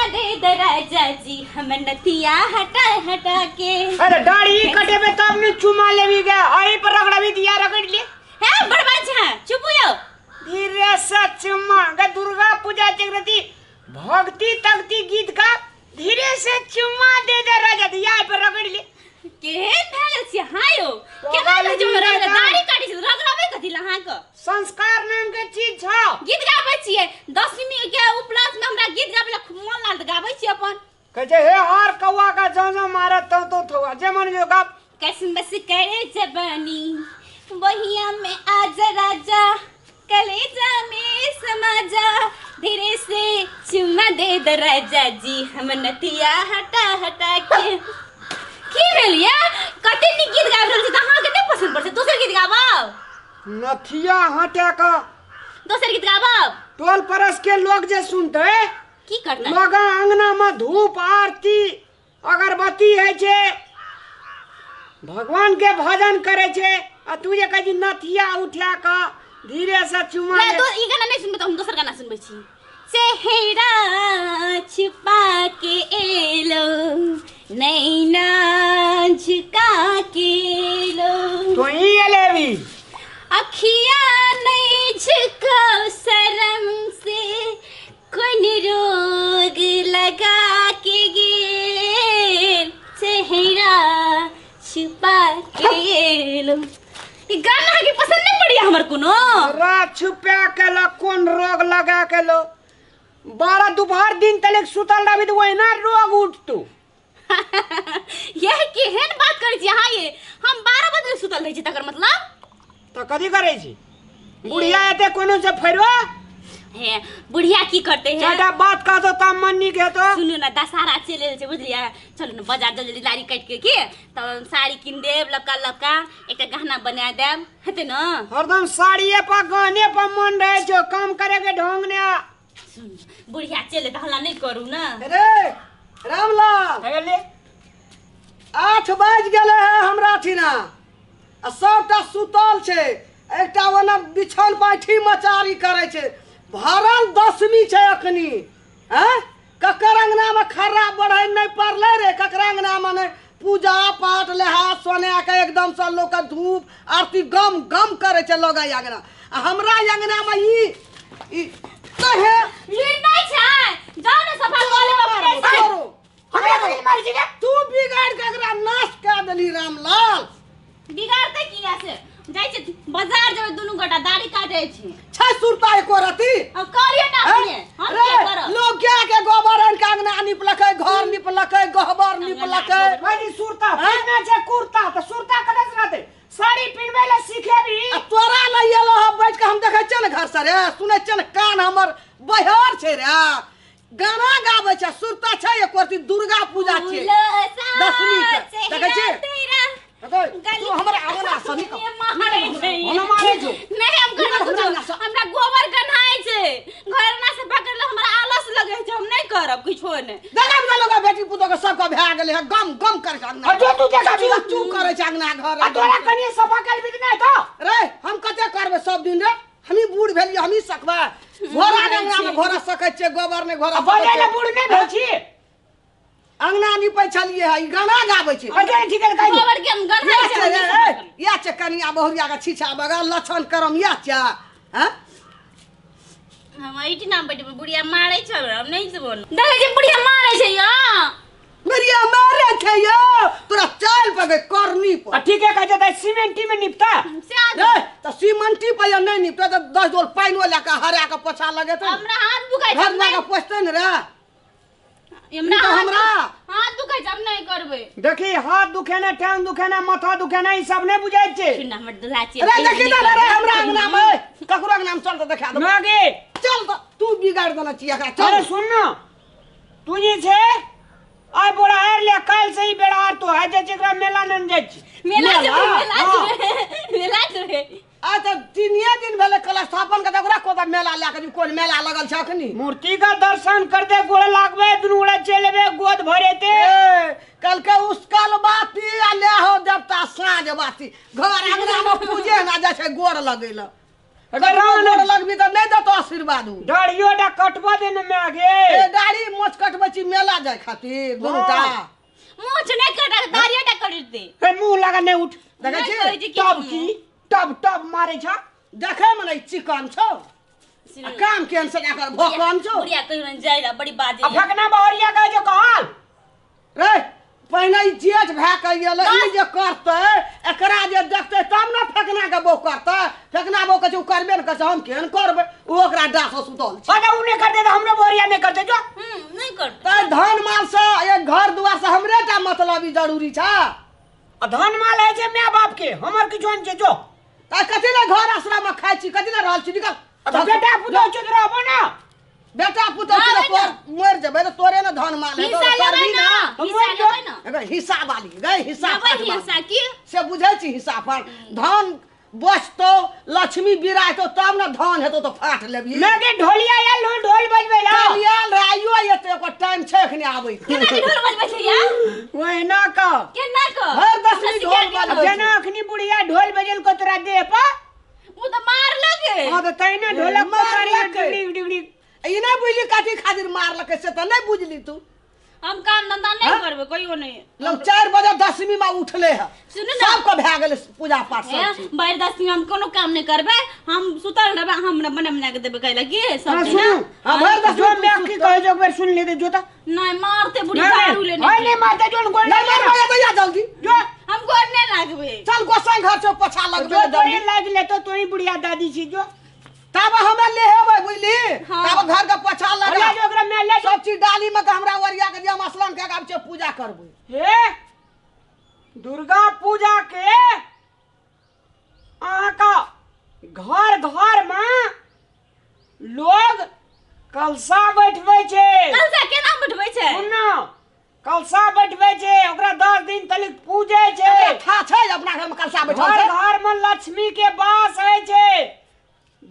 दे दे राजा जी हम नथिया हटा हटा के। अरे दाढ़ी कटेबे तब ने चुमा लेबी गे, अही पर रगड़बी दिया रगड़ ले। है बड़बड़ छा, चुप हो जाओ। धीरे से चुमा गे, दुर्गा पूजा जगरती भक्ति तक्ति गीत का धीरे से चुमा दे दे राजा दिया पर रगड़ ले। केहन भेल छी हां यो, केना भेल छी रगड़ दाढ़ी काटी छी रगड़बे कथि ला हां क? संस्कार नाम के चीज छ। गीत गाबै छियै दशमी के उपलक्ष्य में, हमरा गीत गाबै ला खूब मन लागल त गाबै छियै अपन। कहै छै हे हार कौआ का जौ जौ मारे तौ तौ थौआ, जे मन जो गाब। कसमस करे जबानी बहिया में आजा राजा, कलेजा में समा जा, धीरे से चुमा दे दे राजा जी हम नथिया हटा हटा के। की भेल या? कते नीक गीत गाबि रहल छी त अहाँके नहि पसंद पड़ै छै? दोसर गीत गाबब। नथिया हटा के दोसर गीत गाबब। टोल पड़ोस के लोग जे सुनते की करतै? लोग अंगना में धूप आरती अगरबत्ती है छै, भगवान के भजन करे छै, आ तू जे कहै छी नथिया उठा के धीरे से चुमा ले ले। दो ई गाना नहीं सुनबै त हम दोसर गाना सुनबै छी। चेहरा छुपा के एलो नैना झुका के एलो, तू ही एलेबी अखिया नहीं झुको शर्म से, कोन रोग लगा के गेल, चेहरा छुपा के एलो। ई गाना अहाँके पसंद नहीं पड़िया हमर कोनो? रात छुपा के लो कोन रोग लगा के लो, 12 दोपहर दिन तलक सुतल रहबी त ओहिना रोग उठतू। यह केहन बात करै छी अहाँ ये? हम 12 बजे सुतल रहै छी तकर मतलब? त कथी करै छी? बुढ़िया एते कोनो से फैरवा? हे बुढ़िया की करते है? चाटा बात कह दो तब मन नीक हेतो। सुनू ना, दशहरा चलि रहल छै बुझलियै, चलू ने बाजार जल्दी जल्दी लाड़ी काटि के की तब साड़ी कीन देब लपका लपका, एकटा गहना बना देब, हेतै न? हरदम साड़िए पर गहने पर मन रहै छौ, काम करे के ढंग ने। सुन बुढ़िया चलि तऽ हल्ला नहि करू ने। अरे रामलाल, हे ले 8 बाजि गेलै है हमरा ठिना आ सबटा सुतल छै, एकटा ओना बिछौन पाठी मचारी करै छै, भरल दशमी छै अखनी। हैं ककर अंगना में खर्रा बढ़ै नहीं पड़लै रे, ककर अंगना में नहीं पूजा पाठ लेहा सोना के एकदम से लोग के धूप आरती गम गम करे छै लोग अंगना, आ हमरा अंगना में ई ई कहे लुरि नहि छै, जाउ ने सफा कऽ लेब अपने से। करो। हमरा कथी मारै छी गे? तू बिगाड़ के एकरा नाश कए देली रामलाल। बिगाड़तै किया से? जाइ छै बाजार जेबै दुनू गोटा दाढ़ी काटै छी। छै सुरता एको रति? अब करियौ ने अपने, हम रे, की करब? लोग गाय के गोबर आनि के अंगना निपलकै, घर निपलकै, गहबर निपलकै। भाईजी सुरता पहिरना छै कुर्ता त सुरता कतऽ से रहतै? साड़ी पहिरबै लए सिखेबी। आ तोरा लए एलो हँ बैठ के, हम देखै छियै ने घर से रे, सुनै छियै ने कान हमर बहर छै रे, गाना गाबै छै सुरता छै एको रति। दुर्गा पूजा छियै दशमी के, देखै छियै? तू हमरा अंगना से निकल। हमरा मारै छौ। नहीं हम करब हमरा कुछो। अंगना से। हमरा गोबर गन्हाय छै, घर ना सफा करले हमरा आलस लगै छै, हम नहीं करब किछो नहि। देखा ना लोग बेटी पुतोह के सबके भए गेलै हँ, गम गम करै छै अंगना। आ जो तू देखा चू चू करै छै अंगना घर। आ तोरा कनिये सफा करबी कि नहि तो? रे हम कते करबै सब दिन रे, हमही बूढ़ भेलियै हमही सकबै? घोड़ा के अंगना में घोड़ा सकै छियै, गोबर नहि घोड़ा आ सकै बजै लए छियै। बूढ़ नहि भेल छी? अंगना निपै छलियै हँ, ई गाना गाबै छै। आ जो ठीक है कहि। गोबर के हम गन्हाय इएह छै, छै हम रे, नहि सफा ए, करब। इएह छै कनिया बहुरिया के छीछा बगल लक्षण करम इएह छै। हँ हम एहिठिना बैठबै, बुढ़िया मारै छै हमरा, हम नहि जेबो। देखै छियै बुढ़िया मारै छै यौ। बुढ़िया मारै छै यौ, तोरा चालि पर गई करनी पर। आ ठीके कहै छै त सीमेंटी में निपता। से आ रे त सीमेंटी पर या नहि निपता त 10 डोल पानिओ लए के हरा के पोछा लगेतै ने। हमरा हाथ दुखाइ छै, घर लए के पोछतै ने रे। हमरा तऽ हमरा हाथ दुखाइ छै, हम नहि करबै। देखी हाथ दुखेना, टांग दुखेना, माथा दुखेना ई सब नहि बुझाइ छै। सुन हमर दुल्हा छियै। रे देखी त रे हमरा अंगना में ककरो अंगना में चल त देखा देबौ। ना गे चल त तू बिगाड़ देने छी एकरा, चल। अरे सुन न, तू जे छै आइ बोरा आरि ले, काल्हि से ही बेड़ा आर तो आइ जाइ छै, एकरा मेला नहि जाइ छै। मेला जेबै, मेला, मेला हाँ। जेबै, मेला जेबै। आ तऽ 3 दिन भेलै कलशस्थापन के, तऽ ओकरा कोन मेला लए के कोन मेला लगल छै अखनी? मूर्ति का दर्शन करते गोड़ लागबे, दुनू गोड़ा चलि एबै, गोद भरेते। ए, कलके उसकल बाती आ ले हो देवता साँझ बाती, घर अंगना में पूजे ना जाइ छै गोड़ लगै लए। अगर राम गोड़ लगबी तऽ नहि देतो आशीर्वाद उ। दाढ़ियो डा कटबा दे ने माय गे। ए, दाढ़ी दाढ़ी मोछ कटबै छी मेला जाय खातिर दुनूटा मोछ नै कटा दाढ़ी टा कटते हे मुंह लगा नै उठ देखै छी तब की टब टब मारै छ देखै मे नै चिकन छौ आ काम केन से एकर भोकन छौ बुढ़िया कहियो जाय ला बड़ी बाजे आ फकना बहरिया कहे जो कहल रे पहिने ई जेठ भए के एलै ई जे करतै एकरा जे देखतै तब ने फेकना के बहू करतै फेकना बहू कहै छै ओ करबे ने करै छै हम केहन करबै ओ ओकरा डाँसँ सुतल छै अच्छा उ नै करतै त हमरो बहरिया नै करतै जो नै करतै तै धन माल से एक घर दुआर से हमरे टा मतलब ई जरूरी छै आ धन माल है छै my बाप के हमर किछु नै छै जो त कथी ले घर आश्रम में खाइ छी कथी ले रहल छी निकल आ बेटा पुतोह चुत रहबो ना बेटा पुतोह छी तऽ तोर मरि जेबै तऽ तोरे ने धन माल हेतौ हिस्सा तऽ लेबै करबही ना हिस्सा लेबै ना एकर हिस्सा वाली गई हिस्सा लेबै फाट वाली। हिस्सा की से बुझै छी हिस्सा फाट धन बचतौ लक्ष्मी बिराइतौ तब ने धन हेतौ तऽ फाट लेबही मैं के ढोलिया आयल हो ढोल बजबै ला काल्हि आयल रहै आइयो एतै ओकर टाइम छै एखने आबै के। केना के ढोल बजबै छै या ओहिना क केना क हर दसमी ढोल हमरा सिखा बजबै। जेना अखनी बुढ़िया ढोल बजेल को तोरा देह पर ओ तऽ मारलक हां तऽ तहिना ढोलक मारलकै। डिगड़ी डिगड़ी ई नहि बुझली कथी खातिर मारलकै से तऽ नहि बुझली तू हम काम धंधा नहीं करबै कहियो नहीं लोग 4 बजे दसमी में उठले है सुनू ना। सबके भए गेलै पूजा पाठ सब चीज भरि दसमी हम कोनो काम नहीं करबै हम सुतल रहबै हमरा बना बना के देबै कैला की सब हां दिना सुनू हाँ, भरि दसमी जो तू मैं की सुतल। कहे जो एक बेर सुन ले दे जो त नहीं मारते बुढ़ी दारू लेने नहीं नहीं मारते जोन गोल नहीं मारबै तऽ या जल्दी जो हम गोर नहीं लागबै चल गोसाई घर से पोछा लगबै जो तोरे जल्दी लाग ले तो तोही बुढ़िया दादी छी जो तब हमे लेहेबै बुझली हाँ। तब घर के पोछा ले लगा जो ओकरा मैं ले जो सब चीज डाली में के हमरा ओरिया के दिया मसलन के आब छै पूजा करबै हे दुर्गा पूजा के अहाँ का घर घर में लोग कलशा बैठबै छै कलशा केना बैठबै छै सुन ना, कलशा बैठबै छै ओकरा 10 दिन तलिक पूजै छै एकरा था छै अपना घर में कलशा बैठल घर छै घर में लक्ष्मी के वास होइ छै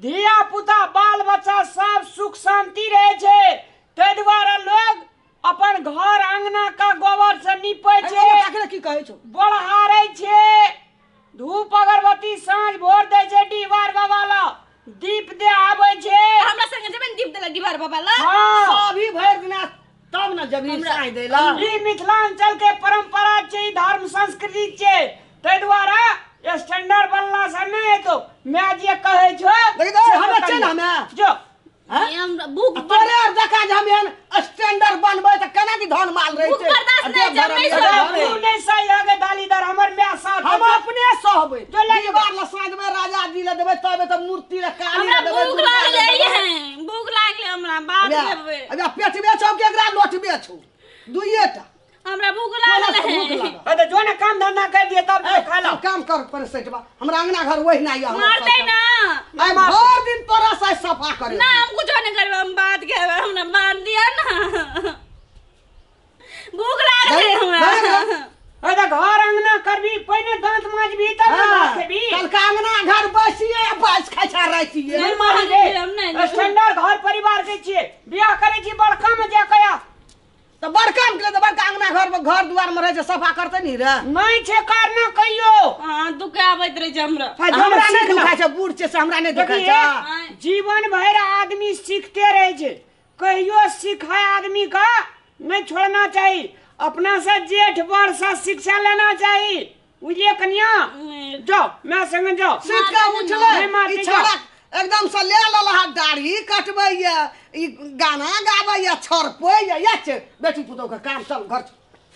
धिया पुता बाल बच्चा सब सुख शांति रहे छै ताहि दुआरे लोग अपन घर अंगना का गोबर से नीपै छै अखने की कहै छौ बड़हारै छै धूप अगरबत्ती साँझ भोर दै छै डिहबार बाबा ला दीप दे आबै छै हमरा संगे जेबै ने दीप देला डिहबार बाबा ला हाँ सभी भरि दिना तब न जबी साँझ दैला ई मिथिलांचल के परंपरा छै धर्म संस्कृति छै ताहि दुआरे स्टैंडर्ड बनला से नहि हेतौ मैं जे कहै छौ देखी तऽ हमे छै ने हमे जो हैं? हमरा भूख तोरे आर देखा जे हम एहन स्टैंडर्ड बनबै तऽ केना की धन माल रहै भूख छै बर्दाश्त आ नहि देह छै, नहि भरल यऽ, सहबै। तू नहि सही होगे दालीदार हमर my साथ हम अपने सहबै जो ले जेबै। दीवार लए साँझ मे राजा जी लए देबै तबे तऽ मूर्ति लए काली हमरा लए देबै भूख दुर्गा लागलै लए देबै। है भूख लागलै हमरा बाद खेबै अबे पेटबे छौ कि एकरा लोटबे छौ दुइये टा हमरा भूख कोना लागल से भूख है लागल अरे जो ना काम धंधा कर दिए तब जो खा लो काम कर पर सेटबा हमरा अंगना घर वही ना यऽ हमर मारतै सबके। ना आइ भरि दिन तोरा से सफा करे ना हम कुछो नहीं करबै हम बात खेबै हमरा मार दिया ना भूख लागलै नहीं, हमरा नहीं, अरे घर अंगना करबी पहिने दांत माजबी तब ना भात खेबी कलका अंगना घर बैसिए बास खाइ छै रातिए नहीं मारी दे हम नहीं। स्टैंडर्ड घर परिवार के छिए बियाह करे छी बड़का में जा कया तऽ बड़का में तऽ बड़का अंगना घर में घर दुआर में रहै छै सफा करतै नी रे नहीं छे करना कहियो हाँ दुखाबैत रहै छै हमरा हमरा नहि दुखाइ छै बूढ़ छै से हमरा नहि दुखाइ छै देखिए जीवन भर आदमी सीखते रहे छै कहियो सीखाय आदमी का नहीं छोड़ना चाहिए अपना से जेठ बड़ से शिक्षा लेना चाहिए बुझलिए कन्या जाओ मैं संग जाओ सुति कऽ उठलै नहीं मारतै ई छौड़ा एकदम से ले लेलह दाढ़ी कटबैया ई गाना गाबैया छरपैया इएह छै बेटी पुतोह के काम चल घर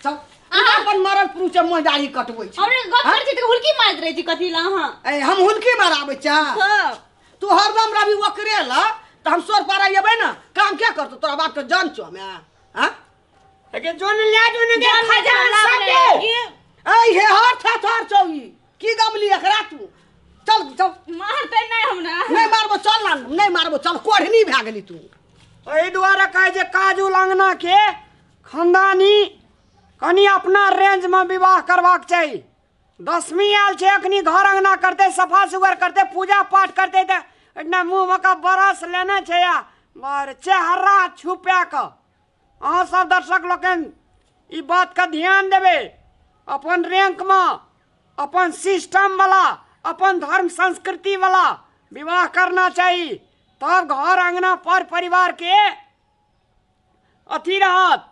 चल अपन मरल पुरुष छै मुँह दाढ़ी कटबै छै हमरा गप करै छी तऽ हुलकी मारैत रहै छी कथी ला अहाँ ए हम हुलकी माराबै छै सब तू हरदम रवि ओकरे ला तऽ हम सोर पारा अयबै ने काम क्या करतौ तोरा बाप के जान छौ हमे हाँ लेकिन जो ने ले जो ने दे जान खजान जान सब दे दे ऐ हे हर थर छौ ई की गमली एकरा तू चल चल मारतै नहि हमरा नहीं मारबो चल ना नहीं मारबो चल कोढ़नी भए गेली तू एहि दुआरे कहै छै काजू अंगना के खानदानी कनि अपना रेंज में विवाह करबाक चाही दसमी आयल छै अखनी घर अंगना करते सफा सुगर करते पूजा पाठ करते तऽ एहिना मुँह मे के बरस लेने छै आ बर चेहरा छुपा कऽ अहाँ सब दर्शक लोकनि ई बात के ध्यान देबै अपन रैंक में अपन सिस्टम वाला अपन धर्म संस्कृति वाला विवाह करना चाही तब घर अंगना पर परिवार के अथी रहत।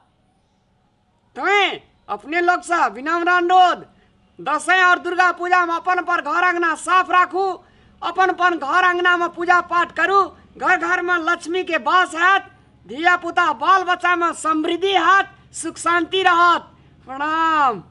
तैं अपने लोकसँ विनम्र अनुरोध, दसैँ आओर दुर्गा पूजामे अपन अपन घर अङ्गना साफ राखू, अपन अपन घर अङ्गनामे पूजा पाठ करू, घर घरमे लक्ष्मीके वास हैत, धिया पुता बाल बच्चामे समृद्धि हैत, सुख शान्ति रहत। प्रणाम।